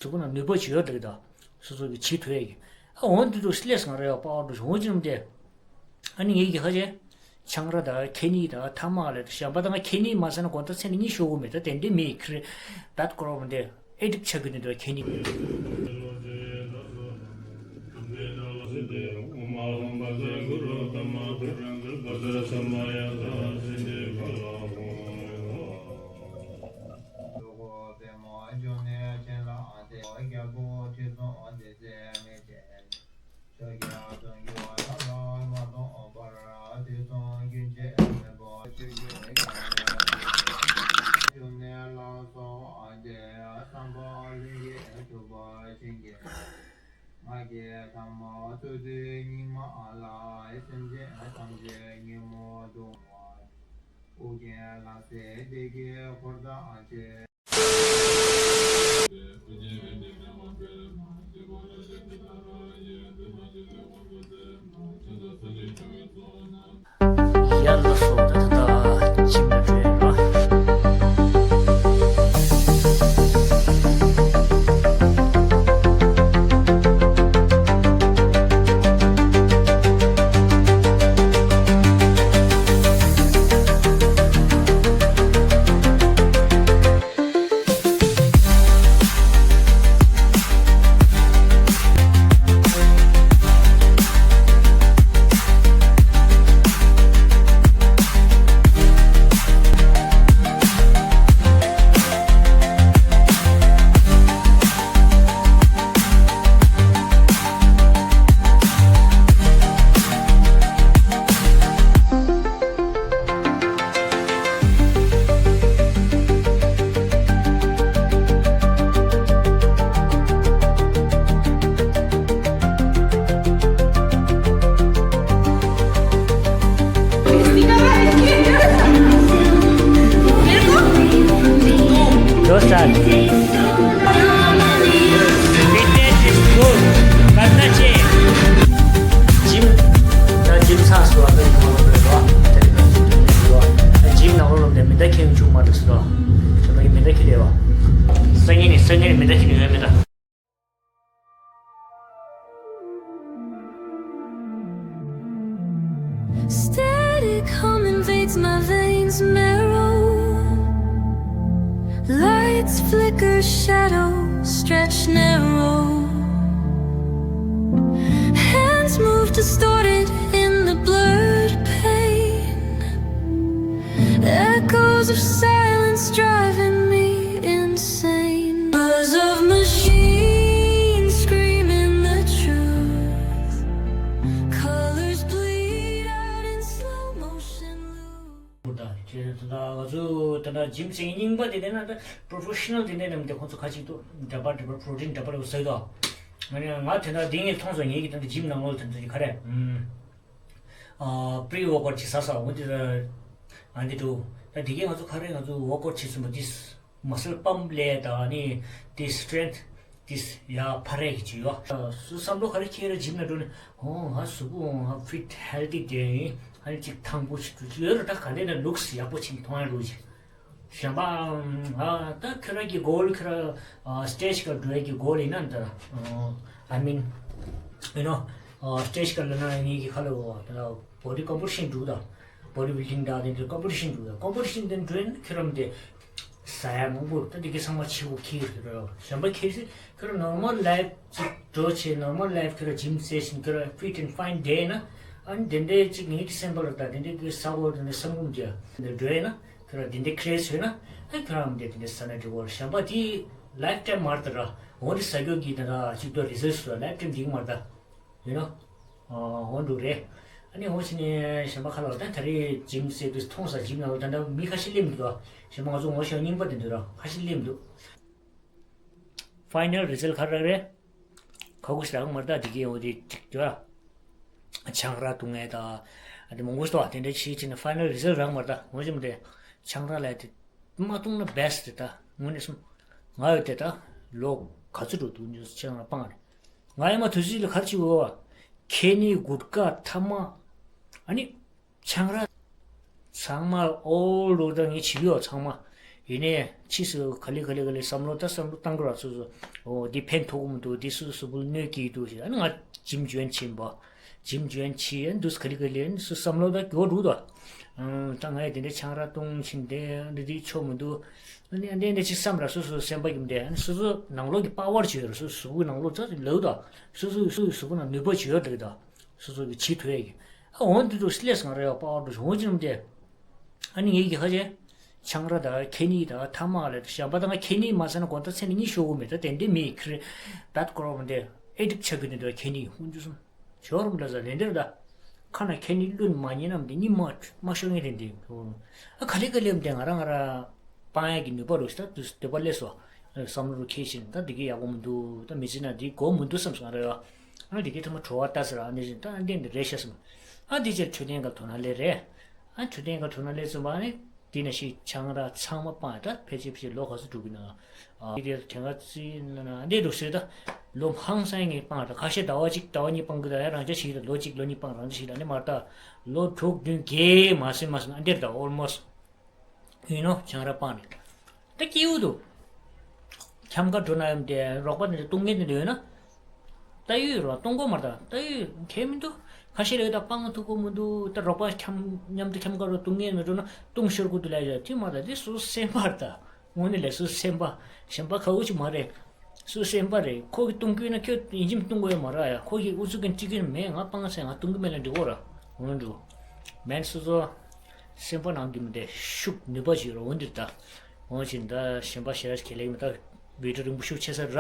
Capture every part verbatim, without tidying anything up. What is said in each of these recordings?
གཟུགས་པོ་ནང་ནུས་པ་ཅིག་ཡོད་འདུག་ད། སོ་སོ་གི་བྱེད་ཐུབ་ཡ་གི། ཨ་འོ་འདི་ཚོ་སླེབས་སོང་རེད་བ། པ་ཨར་འགྲོ་བྱུང་འོ་ཅི་རམ་དེ། ཨ་ནི་ངེད་ཀྱི་ཁ་ཆེ། ཆང་ར་དང་ཁེ་ནི་དང་ཐ་མག་ལ་གཞན་པ་དང་ཁེ་ནི་མ་ཟ་ན་དགོང་དག་མཚན་ནི་གཉིད་ཤོར་གི་མེད། ད་དེ་འདྲའི་མི་ཁྲི་ད་ཀོ་རོ་འདི་ཨེ་ཌིག་ཆགས་གི་ནི་འདུག་ཁེ་ནི། ཡར་ལ་སོང་ད་ད་ད་ཁྱིམ་ལ་འགྲོ་ཡ་ར། Your side. Fitness is good. करना चाहिए। Gym ད་gym ཚང་སོ་བ་ད་gym ནང་ལོགས་ལ་མི་འདའ་ཁྱེར་བཅུག་མ་འདུག་སོ། ད་མི་འདའ་ཁྱེར་རེད་བ། སང་ཉིན་ནས་སང་ཉིན་མི་འདའ་ཁྱེར་ནས་ཡོད་མི་འདའ། Static hum invades my veins marrow. Lights flicker, shadows stretch narrow. Hands move distorted in the blurred pain. Echoes of silence driving me insane. Buzz of machines screaming the truth. Colors bleed out in slow motion. ད་ཁྱེད་ད་ང་ཚོ་ད་ད་gym ཟེར་རྙིང་པ་དེ་དེ་ན་ད་professional དེ་འདྲ་རྣམས་དེ་ཁོང་ཚོ་ཁ་ཅིག་ཏུ་འདྲ་པར་འདྲ་པར་protein འདྲ་པར་ཟེར་དོ། ང་ནི་ང་དེ་ད་འདི་ངས་མཐོང་སོང་། ངེད་ཀྱི་ད་ད་gym ནང་ལོགས་དེ་ཚོ་གི་ག་རེ། ཨ་pre workout ཅིག་ཟ་ས་འོ་དེ་ད་ཨ་འདི་འདུག་ད་དེ་གས་ང་ཚོ་ག་རེ་ང་ཚོ་workout བྱེད་ཚུན་པ་དེ། Muscle pump ལས་དང་ནི་དེ་strength དེ་ཡ་འཕར་རེ་གི་བྱེད་ཡོད། སུ་བསམ་བློ་ག་རེ་ཁྱེར་རེ་gym ནང་འགྲོ་ནས་ཧོ་ང་གཟུགས་པོ་ཧོ་ང་fit healthy དེ་ཨ་ནི་ཅིག་ཐང་པོ་ཞིག་འགྲོ་གི་ཡོད་རེད། ད་ག་འདྲ་ན་looks ཡག་པོ་ཅིག་མཐོང་ཡ་འགྲོ་ཅིག་གཞན་པ་ཨ་ད་ཁྱོད་རང་གི་goal ཁྱོད་རང་stage ཁར་འགྲོ་ཡ་གི་goal ཡིན་ན་འདི་I mean you know stage ཁར་ལ་ན་ངེད་ཀྱི་ཁ་ལ་འོ་ད་body composition འགྲུག་དང་body building དང་དེ་འདྲ་competition འགྲོ་ཡ། competition དེ་འགྲོ་ཡ་ན་ཁྱོད་རང་དེ། ཟ་ཡ་མང་པོ་ད་འདི་གི་ཚང་མ་ཕྱི་གོ་ཁྱི་རེད་རོ། གཞན་པ་ཁྱེར་སི་ཁྱོད་རང་normal life ཅིག་འགྲོ་བྱེད། normal life ཁྱོད་རང་gym session ཁྱོད་རང་fit and fine day ན་ཨ་ནི་དེ་འདྲའི་ཅིག་ངེད་ཀྱི་སེམས་པ་ལ་ད་དེ་འདྲའི་གི་ས་གོ་དེ་འདྲ་བསམ་བློ་འདི་འདི་འགྲོ་ཡ་ན་ཁྱོད་རང་དེ་འདྲའི་craze ཡོད་ན་ཨ་ཁྱོད་རང་དེ་དེ་འདྲའི་ཟ་ན་འགྲིག་གོ། གཞན་པ་དེ་life time མ་རེད་ད་ར། འོ་འདི་ཟ་རྒྱུ་གི་ད་ད་ཅིག་ཏུ་result སུ་life time འགྲིག་མ་རེད་ད། ཡིན་ནོ། འོ་འདུག་རེད། ཨ་ནི་འོ་ཕྱི་ནས་གཞན་པ་ཁ་ལོ་ད་ད་རེས་gym ཟེར་དུས་མཐོང་ས་gym ནང་ལ་ད་ད་མི་ཁ་ཤས་སླེབས་མི་འདུག་ཨ། གཞན་པ་ང་ཚོ་ངོ་ཤེས་རྙིང་པ་དེ་འདུག་ར་ཁ་ཤས་སླེབས་མི་འདུག final result ག་རེ་རེད། ཁ་ཁུ་ཞིག་རག་མ་རེད་ད་དེ་གའི་འོ་དེ་ཅིག་འདུག་ཨ། ཆང་རག་འཐུང་མཁན་ད་ཨ་དེ་མང་པོ་ཞིག་འདུག་ཨ། དེ་འདྲ་བྱེད་ཕྱིན་ན་final result རག་མ་རེད་ད། ངོ་ཤེས་མི་འདུག་ཆང་རག་ལ་དེ། མ་བཏུང་ན་best རེད་ད། དངོས་གནས་སོང་། ང་ཡོད་དེ་ད་ལོ་ག་ཚོད་འགྲོ་འདུག་ཁྱེད་རང་ལ་སྤང་རེད། ང་ཡང་མ་དུས་ཚོད་ལ་ག་རེ་བྱེད་དགོས་བ། ཁེ་ནི་གུད་ཀ་ཐ་མག་ཨ་ནི་ཆང་རག་ཚང་མ་all འགྲོ་ད་ངས་བྱེད་ཀྱི་ཡོད་ཚང་མ། དེ་ནས་ཕྱིས་སུ་ག་ལེ་ག་ལེ་ག་ལེ་བསམ་བློ་ད་བསམ་བློ་བཏང་དགོས་ར། སོ་སོ་འོ་འདི་ཕན་ཐོགས་ཀྱི་མི་འདུག་འདི་སོ་སོ་སོ་བུ་གནོད་སྐྱེལ་གྱི་འདུག་ཞེས། ཨ་ནི་ང་ཇིམ་ཇོ་ཡིན་བྱས་པ། ཇིམ་ཇོ་ཡིན་བྱས། ཨ་ནི་འདུག་ག་ལེ་ག་ལེ། ཨ་ནི་སོ་བསམ་བློ་ད་མགྱོགས་འགྲོ་འདུག་ཨང་། ད་ང་ཡི་དེ་འདྲའི་ཆང་རག་བཏུང་ཕྱིན་དེ་འདི་འདི་ཆོག་མི་འདུག་ཨ་ནི་ཨ་འདྲས་འདྲས་ཅིག་བསམ་ར། སོ་སོ་སེམས་པ་ཡིན་དེ། ཨ་ནི་སོ་སོ་ནང་ལོགས་ཀྱི་པ་ཝར་ཅིག་ཡོད་ར། སོ་སོ་གཟུགས་པོའི་ནང་ལོགས་ཚ་ལབ་ད། སོ་སོ་སོ་སོའི་གཟུགས་པོ་ནང་ནུས་པ་ཅིག་ཡོད་རེད་ད། སོ་སོ་གི་བྱེད་ཐུབ་ཡ་གི། ཨ་འོ་འདི་འདུག་སླེབས་སོང་རེད་པ་ཝར་འདུག་འོ་ཅི་རམ་དེ། ཨ་ནི་ངེད་ཀྱི་ཁ་ཆེ་ཆང་རག་དང་ཁེ་ནི་དང་ཐ་མག་ལ་གཞན་པ་དང་ཁེ་ནི་མ་ཟ་ན་དགོང་དག་མཚན་ལ་གཉིད་ཤོར་གི་མེད། ད་དེ་འདྲའི་མི་ཁྲི་བད་ཀོ་རོ་མ་འདི་ཨེ་ཌིག་ཆགས་གི་འདུག་ཁེ་ནི་ཧུན་ཇུ་སོང་ཇོ་རུམ་འདྲ་ཟ་ལེ་འདིར་ད། ཁ་ན་ཁེ་ནི་བླུན་མ་ཉན་ནམ་དེ་གཉིད་མ་མ་ཤོར་ངེས་རེད་འདི། ཨ་ག་ལེ་ག་ལེ་འདི་ང་རང་ང་རང་སྤང་ཡ་གི་ནུས་པ་རུ་ཞིག་ད་འདོད་པ་སླེབས་སོ། བསམ་བློ་རུ་འཁྱེར་བཞིན་ད་འདི་གི་ཡག་པོ་མི་འདུག་ད་མི་ཚེ་ན་འདི་དགོས་མི་འདུག་བསམ་སོང་ང་རང་ཡ། ཨ་འདི་གི་ཐ་མ་བྲོ་བ་ལྟ་ཟེར། ཨ་འདི་བཞིན་ད་ཨ་འདི་འདི་རེད་ཤག་བསམ། ཨ་འདི་ཕྱིར་མཆོད་རྟེན་སྒང་དོ་སྣང་སླེབས་རེད། ཨ་མཆོད་རྟེན་སྒང་དོ་སྣང་སླེབས་ཙམ་པ་ནི། དེ་ནས་ཤི་ཆང་རག་ཚང་མ་སྤངས་ད་ཕལ་ཆེར་ཕལ་ཆེར་ལོ་ག་ཚོད་འགྲོ་གི་ན། ཨ་དེ་དེ་དེ་ག་ཚོད་ན་ན་འདི་འགྲོ་སྲིད་ད། ལོ་ཧང་སང་ངས་སྤངས་ད་ཁ་ཤས་ཟླ་བ་གཅིག་ཟླ་བ་གཉིས་སྤང་གི་ད་ཡ་རང་ཅག་ཞིག་ད་ལོ་གཅིག་ལོ་གཉིས་སྤངས་རང་ཅག་ཞིག་ད་ནི་མ་ད། ལོ་དྲུག་བདུན་བརྒྱད་མ་སོན་མ་སོན་ཨ་འདིར་ད་ཨོལ་མོ་སི་ཡིན་ནོ་ཆང་རག་སྤངས་ནས། ད་སྐྱིད་པོ་འདུག་འཁྱམ་ག་འགྲོ་ན་ཡང་དེ་རོགས་པ་དེ་འདྲ་བཏུང་མཁན་དེ་འདྲ་ཡོད་ན། ད་ཡོད་རོགས་བཏུང་དགོས་མ་རེད། ད་ད་ཡོད་ཁྱད་མི་འདུག་ཁ་ཤས་ལ་ཡོད་ད་སྤང་ཐུབ་ཀྱི་མི་འདུག་ད་རོགས་པ་འཁྱམ་མཉམ་དུ་འཁྱམ་ག་རོགས་བཏུང་མཁན་མི་འགྲོ་ན་བཏུང་ཤོར་དགོས་འདུག་ལབ་ཡོད་དེ་མ་རེད། དེ་སོ་སོ་སེམས་པ་རེད་ད། དངོས་གནས་ལས་སོ་སོ་སེམས་པ་གཞན་པ་ག་འུ་ཅིག་མ་རེད། སོ་སོ་སེམས་པ་རེད། ཁོ་གིས་བཏུང་གི་ཡོད་ན་ཁྱོད་ཡིན་གཅིག་མིན་གཅིག་བཏུང་དགོས་ཡོད་མ་རེད་ཡ། ཁོ་གིས་ཨུ་ཚུགས་ཀྱིས་འཁྲིད་ཀྱི་ཡོད་མེད་ང་སྤང་ཟེར་ང་བཏུང་གི་མེད་ལབ་འགྲིག་གོ་ར། འོན་འགྲོ། མེན་སོ་སོ་སེམས་པ་ནང་གི་མི་དེ་ཤུགས་ནུས་པ་ཞིག་རོ་འོན་འདིར་ད། འོན་ཞིག་ད་གཞན་པ་ཞེ་དྲག་གལ་ལེགས་མི་ད་བི་ཌིའོ་རིང་པོ་ཤུགས་ཆེ་ས་ར།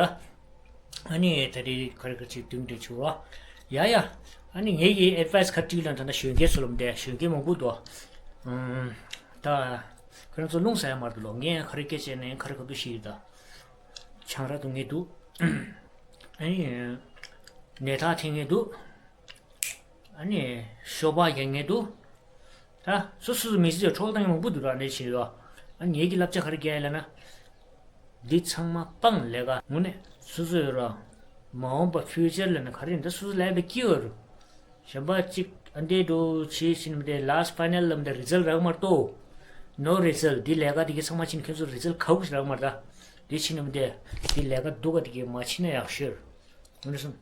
ཨ་ནི་ད་རེས་ཁ་རེ་ཁ་ཅིག་དུང་དུ་ཆུ་བ། ཡ་ཡ། ཨ་ནི་ངེད་ཀྱི་ཨེ་ཌི་ཝའི་སི་ཁ་ཏིག་ལ་ད་ད་གཞོན་སྐྱེས་ཚོ་ལ་མི་དེ་གཞོན་སྐྱེས་མང་པོ་འདུག་ཨུམ། ད་ཁོ་རང་ཚོ་རླུང་ཟ་ཡ་མ་འདུག་ལོ་ངས་ཁ་རེ་སྐད་ཆ་ནས་ཁ་རེ་ཁ་ཐུག་ཤེས་ད། ཆང་རག་འཐུང་མཁན་འདུག་ཨ་ནི་ནད་རྟགས་འཐེན་མཁན་འདུག་ཨ་ནི་ཤོ་སྦག་རྒྱག་མཁན་འདུག་ད་སོ་སོ་སོ་མི་ཚེ་འཕྲོ་བརླག་བཏང་མཁན་མང་པོ་འདུག་ད་ནས་བྱེད་ཡོད། ཨ་ནི་ངེད་ཀྱི་བསླབ་བྱ་ག་རེ་རྒྱག་ཡ་ལབ་ན། འདི་ཚང་མ་སྤང་ལས་ཀ་དངོས་གནས་སོ་སོ་ཡོད་ར། མ་འོངས་པ་ཕིའུ་ཅར་ལབ་ན་ག་རེ་ཡིན་ད་སོ་སོ་ལས་པའི་སྐྱིད་ཡོད་རུ། གཞན་པ་གཅིག་ཨ་འདས་འགྲོ་བྱེད་ཕྱིན་མི་དེ་ལཱ་སི་ཕའི་ནལ་ལམ་དེ་རི་ཛལ་རག་མ་གཏོགས། No result། འདི་ལས་ཀ་དེ་གི་ཚང་མ་ཕྱིན་ཁྱོད་ཚོ་རི་ཛལ་ག་བུ་ཞིག་རག་མ་རེད་ད། འདི་ཕྱིན་མི་དེ། འདི་ལས་ཀ་སྡུག་ག་དེ་གི་མ་ཕྱིན་ན་ཡག་ཤོས། འོ་འདྲ་སོང་།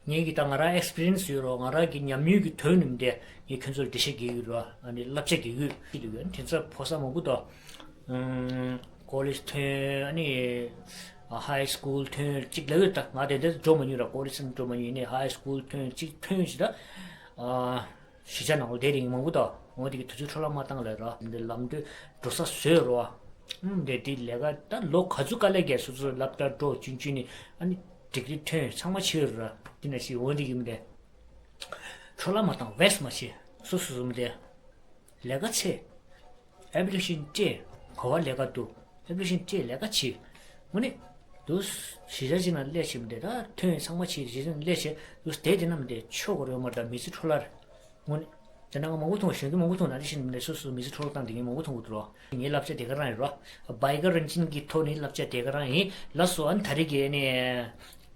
ངེད་ཀྱི་ད་ང་རང་ཨེག་སི་པི་རི་ཡན་སི་ཡོད་རོགས་ང་རང་གི་ཉམས་མྱོང་གི་དོན་ནི་མི་དེ་ངས་ཁྱོད་ཚོར་འགྲེལ་བཤད་རྒྱག་གི་ཡོད་རོགས་ཨ་ནི་བསླབ་བྱ་རྒྱག་གི་ཡོད་ཅི་འདུག་ཡོད་དེ་ཚོ་ཕོ་གསར་མང་པོ་དང་། ཀོ་ལེཇ་ཐོན་ཨ་ནི་ཧའི་སི་ཀུལ་ཐོན་གཅིག་ལབ་ཡོད་ད། ང་དེ་འདྲ་འགྲོ་མ་མྱོང་ར། ཀོ་ལེཇ་ཚང་འགྲོ་མ་མྱོང་ཡིན་ནའི་ཧའི་སི་ཀུལ་ཐོན་གཅིག་ཐོན་ཞིག་ད། གཞིས་ཆགས་ནང་ལ་བསྡད་རིང་མང་པོ་དང་འོ་དེ་གི་དུས་ཚོད་འཕྲོ་བརླག་མ་བཏང་ལ་ར། འདི་ལམ་འགྲོ་འགྲོ་ས་བཟོས་རོ། ཨུམ་འདི་འདི་ལས་ཀ་ད་ལོ་ག་ཚོད་དཀའ་ལས་རྒྱག་སོ་སོ་སློབ་གྲྭ་འགྲོ་ཆུང་ཆུང་ནས་ཨ་ནི་ཌིག་རི་ཐོན་ཚང་མ་བྱས་ར། འདི་ན་ཞིག་འོ་འདི་གི་མི་འདི་འཕྲོ་བརླག་མ་བཏང་ཝེ་སི་མ་བྱེད། སོ་སོ་སོ་མི་འདི་ལས་ཀ་ཚེ། ཨེབ་ལི་ཤིན་སྤྲད། གོ་བ་ལས་ཀ་འདུག་ཨེབ་ལི་ཤིན་སྤྲད་ལས་ཀ་བྱེད། དངོས་གནས། འདུག་གཞིས་ཆགས་ཅིག་ནང་སླེབས་ཕྱིན་མི་འདི་ད་ཐོན་ཚང་མ་བྱེད་གཞིས་ཆགས་ནང་སླེབས་བྱས་འདུག་དེ་དེ་ན་མི་འདི་ཆོག་གི་རེད་མ་ད་མི་ཚེ་འཕྲོ་བརླག་རེད། དངོས་གནས། དེ་ན་ང་མང་པོ་མཐོང་གཞོན་སྐྱེས་མང་པོ་མཐོང་ན་དེ་བཞིན་མི་འདི་སོ་སོ་མི་ཚེ་འཕྲོ་བརླག་བཏང་དེ་ངས་མང་པོ་མཐོང་གི་འདུག་རོགས། ངའི་བསླབ་བྱ་དེ་ག་རང་ཡིན་རོགས། བྷའི་ཀ་རང་བཞིན་གྱི་ཐོག་ནས་བསླབ་བྱ་དེ་ག་རང་ཡིན་ལགས་སོ། ཨ་ནི་ད་རེས་ཀྱི་ཨ་ནི།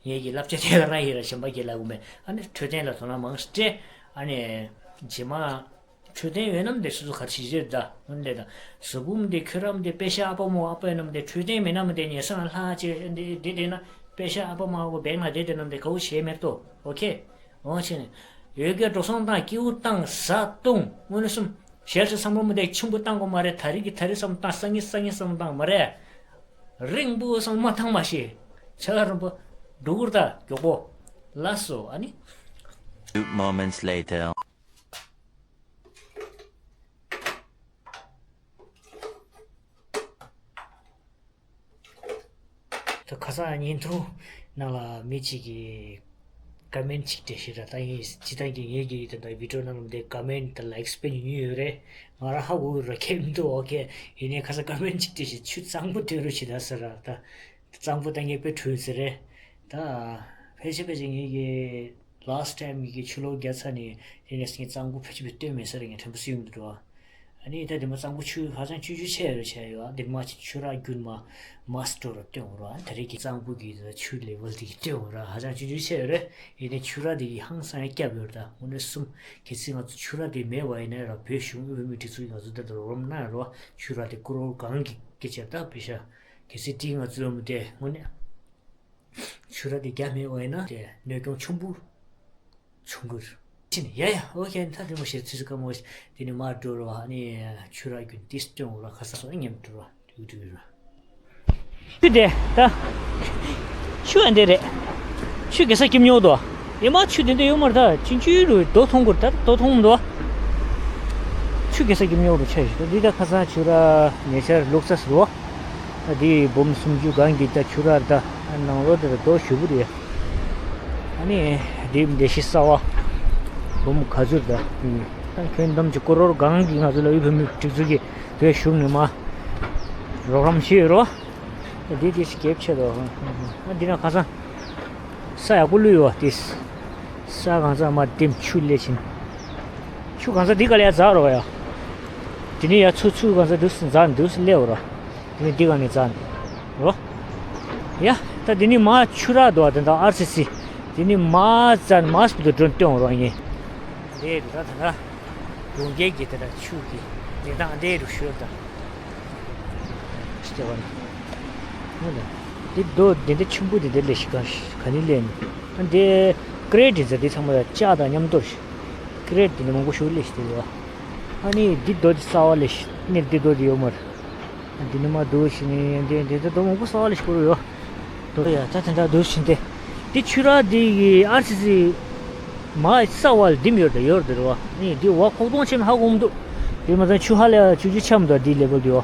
ངེད་ཀྱི་བསླབ་བྱ་དེ་ག་རང་ཡིན་ར་གཞན་པ་གྱིས་ལབ་དགོས་མེད། ཨ་ནི་འཕྲོད་བསྟེན་ལ་དོ་སྣང་མང་སྤྲད། ཨ་ནི། རྗེས་མ། འཕྲོད་བསྟེན་ཡོད་ན་མི་འདི་སོ་སོ་ག་རེ་བྱེད་ཀྱི་རེད་ད། འོན་ཏེ་ད། གཟུགས་པོ་མི་འདི་ཁྱོད་རང་མི་འདི་པེ་ཤ་ཨ་ཕ་མོ་ཨ་ཕ་ཡིན་ན་མི་འདི་འཕྲོད་བསྟེན་མེད་ན་མི་འདི་ཉལ་ས་ན་ལྷག་ཅེས་འདི་འདི་འདི་ན་པེ་ཤ་ཨ་ཕ་མ་ཨ་ཕ་བེག་ན་འདི་འདི་ན་མི་འདི་ག་བོ་བྱེད་མེད་དོ། ཨོ་ཁེ། འོང་ཕྱིན། ཡོད་དགེ་འགྲོ་སོང་བཏང་སྐྱིད་པོ་བཏང་ཟ་བཏུང་དངོས་གནས་སོམ། ཞལ་ཆེ་བསམ་བློ་མི་འདི་ཆུང་པོ་བཏང་དགོས་མ་རེད། ད་རིག་གི་ད་རིག་བསམ་བཏང་སང་ཉིན་སང་ཉིན་བསམ་བཏང་མ་རེད། རིང་པོ་བསམ་མ་བཏང་མ་ཤེས། ཆ་ག་རིང་པོ། འགྲོ་གུར་ད་མགྱོགས་པོ། ལགས་སོ་ཨ་ནི། Two moments later. ད་ཁ་སང་བརྙན་ཐུང་ནང་ལ་མི་གཅིག་གིས་ཀ་མེན་ཅིག་བྲིས་ཤག་ར། ད་ཡིན་སྤྱིར་བཏང་གི་ངེད་ཀྱི་ད་ལྟ་བི་ཌིའོ་ནང་ལ་འདི་ཀ་མེན་ད་ལའིཀ་དཔེ་ཉུང་ཉུང་ཡོད་རེད། ང་རང་ཧ་གོ་གི་ར་ཁྱད་མི་འདུག་ཨོ་ཁེ། ཡིན་ནའི་ཁ་སང་ཀ་མེན་ཅིག་བྲིས་ཤག་ཆུ་གཙང་པོ་འདོན་རོགས་བྱེད་ད་ཟེར་ར། ད་གཙང་པོ་ད་ངས་དཔེ་འཁྲུལ་ཟེར་རེད། ད་ཕལ་ཆེར་ཕལ་ཆེར་ངེད་ཀྱི་ལཱ་སི་ཊི་ཊའིམ་ངེད་ཀྱི་ཆུ་ལོག་བརྒྱབ་ཚར་ནས་དེ་ནས་ངས་གཙང་པོ་ཕལ་ཆེར་ཕལ་སྟོན་མེད་ས་རེད། ངས་དྲན་པ་གསོས་ཡོང་གི་འདུག་ར། ཨ་ནི་ད་དེ་མ་གཙང་པོ་ཆུ་ཧ་ཅང་ཆུང་ཆུང་ཆེ་རུ་ཆེ་ཡོད། ཨ་དེ་མ་ཆུ་རགས་རྒྱུན་མ་མ་སི་ཏྲོ་ར་སྟོན་འོ་ར། ཨ་ད་རེས་ཀྱི་གཙང་པོ་གི་ཆུ་ལེ་ཝལ་དེ་གི་སྟོན་འོ་ར་ཧ་ཅང་ཆུང་ཆུང་ཆེ་ཡོད་རེད། ཡིན་ནའི་ཆུ་རགས་དེ་གི་ཧང་སང་ཡ་སྐྱབས་ཡོད་ར། ད་དངོས་གནས་གསུམ་གལ་སྲིད་ང་ཚོ་ཆུ་རགས་དེ་མེད་པ་ཡིན་ན་ར་བོད་གཞུང་དབུས་བོད་མིའི་སྒྲིག་འཛུགས་ང་ཚོ་ད་ལྟ་རོགས་རམ་གནང་ཡོད་ར། ཆུ་རགས་དེ་ཀོ་རོར་གང་གི་སྐད་ཆ་ད་པེ་ཤ་གལ་སྲིད་དེ་ང་ཚོ་ལ་མི་དེ་དངོས་གནས། ཆུ་རགས་དེ་རྒྱ་མེད་པ་ཡིན་ན་དེ་གནོད་སྐྱོན་ཆེན་པོ་བྱུང་གི་རེད། ཕྱིན་ཡ་ཡ་ཨོ་ཁེ། ད་དེ་མོ་ཞེས་ཚུལ་ཁ་མོ་དེ་ནི་མ་འགྲོ་རོ། ཨ་ནི་ཆུ་རགས་རྒྱུན་ཏིས་སྟོན་འོ་ར་ཁ་ས་སོ་ཉམས་འགྲོ་ར་དུག་དུག་ར། དེ་དེ་ད་ཆུ་ཨ་འདི་རེད། ཆུ་གེ་ས་སྐྱིབ་ཉོག་དོ། ཡེ་མ་ཆུ་དེ་འདི་ཡོད་མ་རེད། ད་ཕྱིན་ཆུ་རུ་རྡོ་མཐོང་གོ་ར། ད་རྡོ་མཐོང་མི་འདུག་ཆུ་གེ་ས་སྐྱིབ་ཉོག་རུ་ཆ་ཞིག་འདི་ད་ཁ་སང་ཆུ་ར་ཉེ་ཆར་ལུག་ས་སུ་རོ། ད་འདི་འབུམ་སུམ་ཅུ་སྒང་གི་ད་ཆུ་རགས་ད་ནང་ལོགས་དེ་ད་རྡོ་ཞུ་བུ་རེད། ཨ་ནི་འདི་ལས་གཞི་གསར་བ་འབུམ་ག་ཚོད་ད། ད་ཁྱོན་བསྡོམས་ཀྱི་ཀོ་རོར་གང་གི་ང་ཚོ་ལ་ཡུལ་བོད་མི་སྒྲིག་འཛུགས་ཀྱི་བོད་གཞུང་ནས་མ་རོགས་རམ་བྱས་ཡོད་རོ། ད་འདི་དེ་སྐེབས་ཆེ་དོ། ཨ་འདི་ན་ཁ་སང་ས་ཡག་པོ་བླུགས་ཡོད་བ་དེ། ས་གང་ས་མ་ལྡེམ་ཆུ་ལས་ཕྱིན། ཆུ་གང་ས་འདི་ག་ལ་ཡ་འཛག་རོ་ཡ། དེ་ནི་ཡ་ཚུར་ཚུར་གང་ས་འདུག་འཛག་འདུག་སླེབས་རོ། དེ་ནི་འདི་ག་ནས་འཛག་རོ། ཡ་ད་དེ་ནི་མ་ཆུ་རགས་འདུག་བ། དེ་འདྲ་ཨར་སི་སི་དེ་ནི་མ་རྩ་མ་སྤུ་དུ་འགྲོ་སྟོན་རོ་ཡིན། འདི་འདི་ད་ད་ད་ལུང་རྒྱལ་གྱི་དེ་འདྲ་ཆུ་གི་དེ་དང་འདི་རུ་ཤོར་ད། ཤི་ཏེ་བ་ན། ཧུ་ལ། འདི་རྡོ་འདི་འདྲ་ཆེན་པོ་འདི་འདྲ་ལས་ཤི་ག་ག་ནི་ལས་ནི། ཨ་འདི་ཀི་རེ་ཊི་འདི་ཚོ་འདི་ཚང་མ་ལ་ལྕགས་དང་མཉམ་དུ་རེད། ཀི་རེ་ཊི་འདི་ནི་མང་པོ་ཞིག་ལས་ཤི་ཏེ་ཡོད། ཨ་ནི་འདི་རྡོ་འདི་གསར་བ་ལས་ཤི་ནི་འདི་རྡོ་འདི་ཡོད་མ་རེད། འདི་ནི་མ་རྡོ་ཞིག་ནི་འདི་འདི་འདི་རྡོ་མང་པོ་གསར་བ་ལས་ཤི་གོ་རེད་ཡོད། དོ་ཡ་ད་དེ་འདྲ་འདུག་ཕྱིན་ཏེ། འདི་ཆུ་རགས་འདི་གི་ཨར་སི་སི་མ་ས་བ་ལ་འདིམ་ཡོད་དེ་ཡོད་དེ་རེད་བ། ནི་འདི་བ་ཁོག་སྟོང་ཆེ་མི་ཧ་གོ་མི་འདུག་དེ་མ་ཚད་ཆུ་ཧ་ལས་ཆུ་ཆུ་ཆམ་དང་འདི་ལེ་བལ་དེ་བ།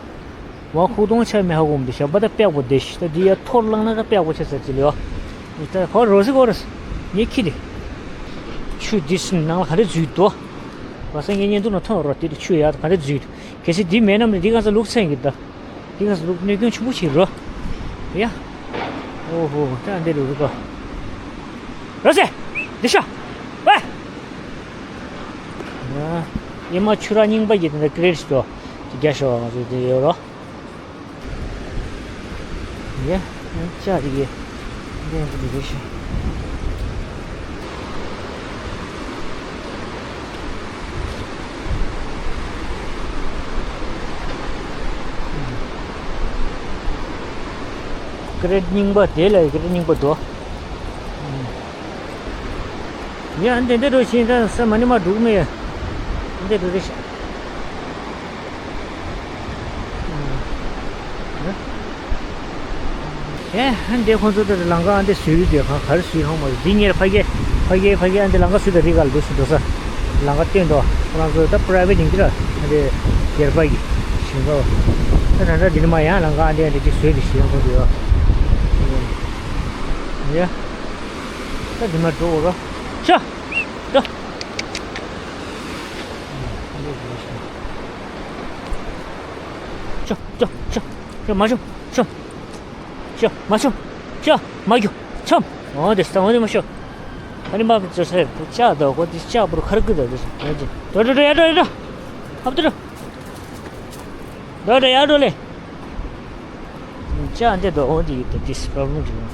བ་ཁོག་སྟོང་ཆེ་མི་ཧ་གོ་མི་འདུག་ཞག་པ་ད་པེག་པོ་བསྡད་ཤི་ད་འདི་ཡ་ཐོར་བླངས་ན་ད་པེག་པོ་ཆེ་ས་ཅི་ལེ་བ། ནི་ད་ཧོ་རོ་སི་གོ་རོ་སི། ངས་ཁྱི་དེ། ཆུ་འདི་སི་ནང་ལ་ག་རེ་འཛུལ་འདུག་བ་ས་ངས་ཉན་འདུག་ན་ཐོན་རོ་དེ་དེ་ཆུ་ཡ་ག་རེ་འཛུལ་འདུག་གལ་སྲིད་འདི་མེད་ནམ་རེ་འདི་ག་ས་ལུག་ཚན་གི་ད། འདི་ག་ས་ལུག་གནོད་སྐྱོན་ཆེན་པོ་ཞིག་རོ། ཡ། ཨོ་ཧོ་ད་འདི་རུ་རུ་ག་རོ་སེ། འདི་ཤ། ཝེ། ཡེ་མ་ཆུ་ར་རྙིང་པ་གི་དེ་འདྲ་ཀི་རེ་ཊི་ཞིག་འདུག་ཅི་རྒྱ་ཤོ་བ་ང་ཚོ་དེ་ཡོད་རོ། ཡ། ཅག་དེ་གི་འདི་འདི་འདི་ཤི། ཀི་རེ་ཊི་རྙིང་པ་དེ་ལ་ཀི་རེ་ཊི་རྙིང་པ་འདུག་ཡ་འདི་འདི་འགྲོ་ཤིང་ད་ས་མ་ནི་མ་འགྲུག་མེད། འདི་འགྲོ་རེ་ཤི། ཨེ་ཧན་དེ་ཁོང་ཚོ་དེར་ལམ་ཁ་ཨ་འདི་བཟོས་ཡོད་དེ་གང་ག་རེ་བཟོས་ཧང་མ་རེད། འདི་གཉེར་ཕ་གི་ཕ་གི་ཕ་གི་ཨ་འདི་ལམ་ཁ་བཟོས་དེ་རི་ག་ལ་འདུག་སུ་འགྲོ་ས་ལམ་ཁ་སྟོན་ཏོ། ཁོ་རང་ཚོ་ད་པ་རའི་ཝེ་ཊི་ཡིན་གྱི་ར་ཨ་འདི་སྒེར་པ་གི་ཞིང་ཁ་ད་ད་ད་འདི་ནི་མ་ཡང་ལམ་ཁ་ཨ་འདི་ཨ་འདི་ཅིག་བཟོས་དེ་ཞིང་ཁ་འདི་ཡོད་ཡ། ད་འདི་མ་འགྲོ་འོ་ར་ཤ་འགྲོ། ཤ་ཤ་ཤ་ཤ་མ་ཤོ་ཤ། ཤ་མ་ཤོ་ཤ་མ་རྒྱུ་ཤམ། འོ་དེ་སྟ་འོ་དེ་མ་ཤོ། ཨ་ནི་མ་བཙོ་སེ་ཤ་དོ་གོ་དེ་ཤ་བུར་ཁར་ཀི་དོ་དེ་འོ་དེ་འགྲོ་འགྲོ་འགྲོ་ཡ་འགྲོ་ཡ་འགྲོ། ཧབ་ཏུ་འགྲོ། འགྲོ་འགྲོ་ཡ་འགྲོ་ལེ། ཤ་འདི་དོ་འོ་དེ་ཡི་དེ་དེ་སི་པྲོབ་ལེམ་འགྲོ།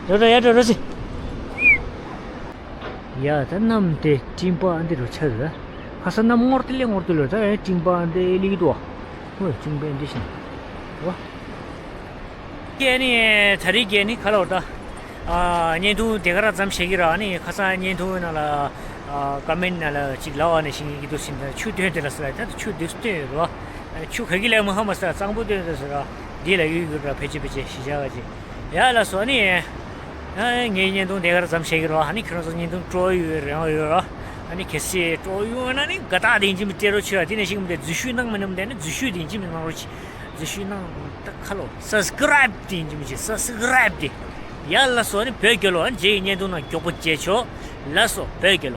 འགྲོ་འགྲོ་ཡ་འགྲོ་འགྲོ་སི། ཡ་ད་གནམ་དེ་སྤྲིན་པ་ཨ་འདི་རུ་ཆགས་ཡོད། ཁ་ས་གནམ་སྔོ་ཏི་ལེ་སྔོ་ཏི་ལེ་ད་ཨེ་སྤྲིན་པ་ཨ་འདི་ཨེ་ལི་གི་འདུག་བ། ཧོ་སྤྲིན་པ་ཨེ་འདི་བཞིན། བ། ཀྱེ་ནི་ད་རེས་ཀྱེ་ནི་ཁ་ལོར་ད། ཨ་བརྙན་ཐུང་དེ་ག་ར་ཙམ་བྱེད་ཀྱི་ར་ནི་ཁ་སང་བརྙན་ཐུང་ནང་ལ་ཨ་ཀོ་མེན་ནང་ལ་ཅིག་ལབ་པ་ནི་ཤིང་གི་འདུག་ཟིན་ད་ཆུ་སྟོན་དེ་ལ་ཟེར་ད་ཆུ་འདི་སྟོན་ཡོད་ར། ཆུ་ག་གི་ལས་མ་ཧ་མ་ཟེར་གཙང་པོ་སྟོན་དེ་ཟེར་ར། འདི་ལ་ཡོད་ཡོད་ར་ཕལ་ཆེར་ཕལ་ཆེར་ཤི་བྱ་བ་ཅིག་ཡ་ལ་སོ་ནི། ཨ་ངའི་བརྙན་ཐུང་དེ་གར་ཙམ་བྱེད་ཀྱི་རོགས། ཨ་ནི་ཁྱོད་རང་ཚོ་བརྙན་ཐུང་སྤྲོ་ཡོད་རེད་ཡོད་རོགས། ཨ་ནི་གལ་སྲིད་སྤྲོ་ཡོད་ན་ནི་དགའ་རྟགས་དེ་ཡིན་གཅིག་མིན་སྤྲད་རོགས་བྱོས་ཨ། དེ་ནས་ཤིག་མི་དེ་འཛུལ་ཞུགས་གནང་མི་གནང་མི་དེ་ནི་འཛུལ་ཞུགས་དེ་ཡིན་གཅིག་མིན་གནང་རོགས་གྱིས། འཛུལ་ཞུགས་གནང་ད་ཁ་ལོ་སབ་སི་ཀི་རབ་དེ་ཡིན་གཅིག་མིན་གྱིས་སབ་སི་ཀི་རབ་དེ། ཡ་ལ་སོ་ནི་བོད་རྒྱལ་ལོ་ཨ་ནི་རྗེས་ཀྱི་བརྙན་ཐུང་ནང་མགྱོགས་པོ་མཇལ་ཆོག་ལ་སོ་བོད་རྒྱལ་ལོ།